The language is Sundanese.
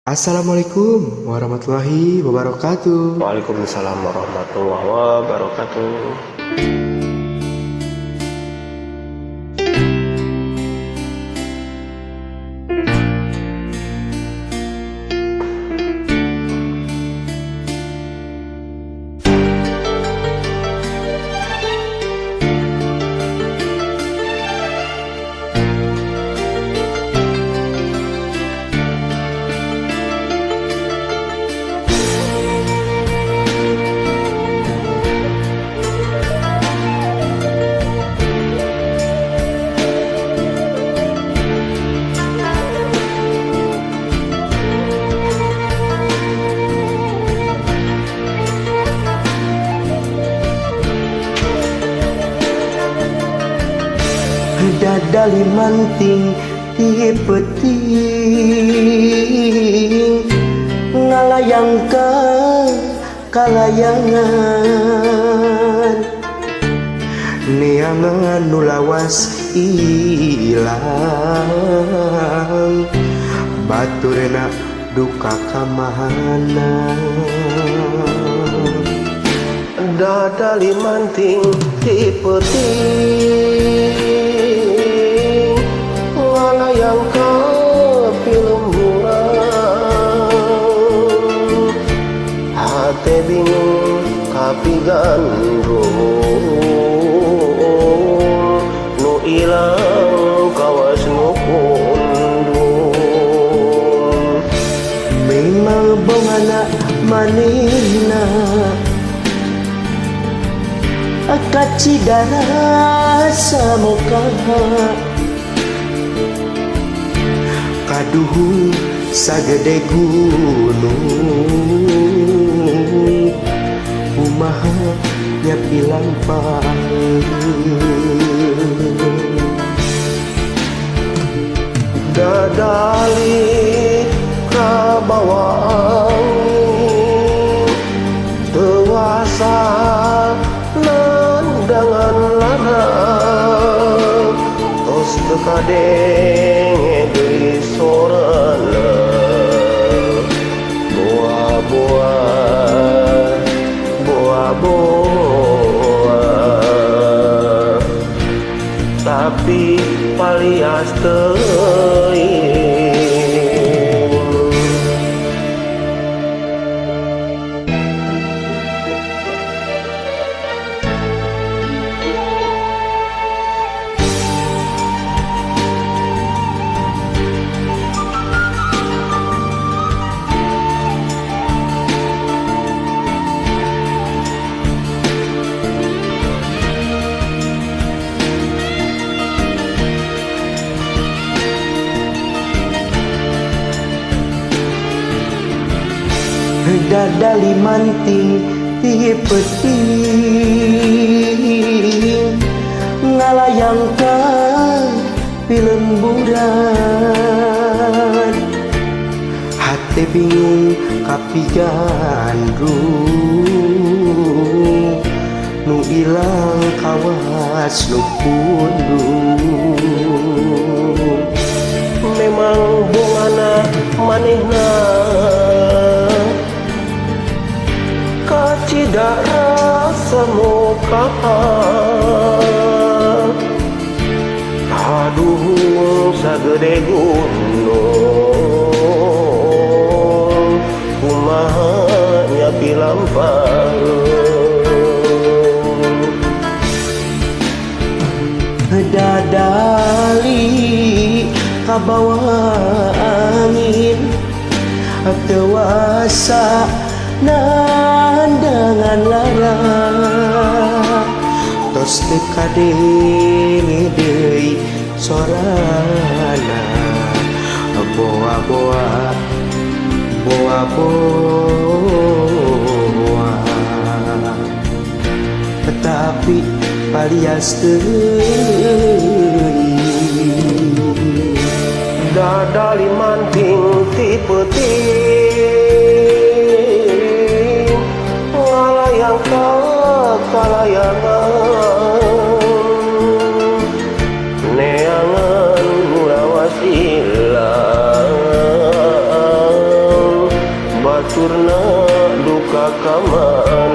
Assalamualaikum warahmatullahi wabarakatuh. Waalaikumsalam warahmatullahi wabarakatuh. Dadali manting ti peuting ngalayang ka kalayangan neangan nu lawas ilang baturna duka kamahana. Dadali manting ti peuting ngalayang ka pilemburan, hate bingung kapigandrung nu ilang kawas nu pundung. Memang bongana manehna kacida rasa moka kaduhung sagede gunung kumaha nyapi lampaheun. Dadali kabawa angin teu asa nandangan lara tos teu kadenge deui sorana boa-boa boa-boa tapi palias teuing. Dadali manting ti peuting ngalayang ka pilemburan hate bingung kapigandrung nu ilang kawas nu pundung. Memang bongana manehna kacida rasa muka, aduh sagede gunung kumaha nyapi lampaheun. Dadali kabawa angin teu asa nandangan lara tos teu kadenge deui sorana boa-boa boa-boa tapi palias teuing. Dadali manting ti peuting ngalayang ka kalayangan neangan nu lawas ilang Ka mana.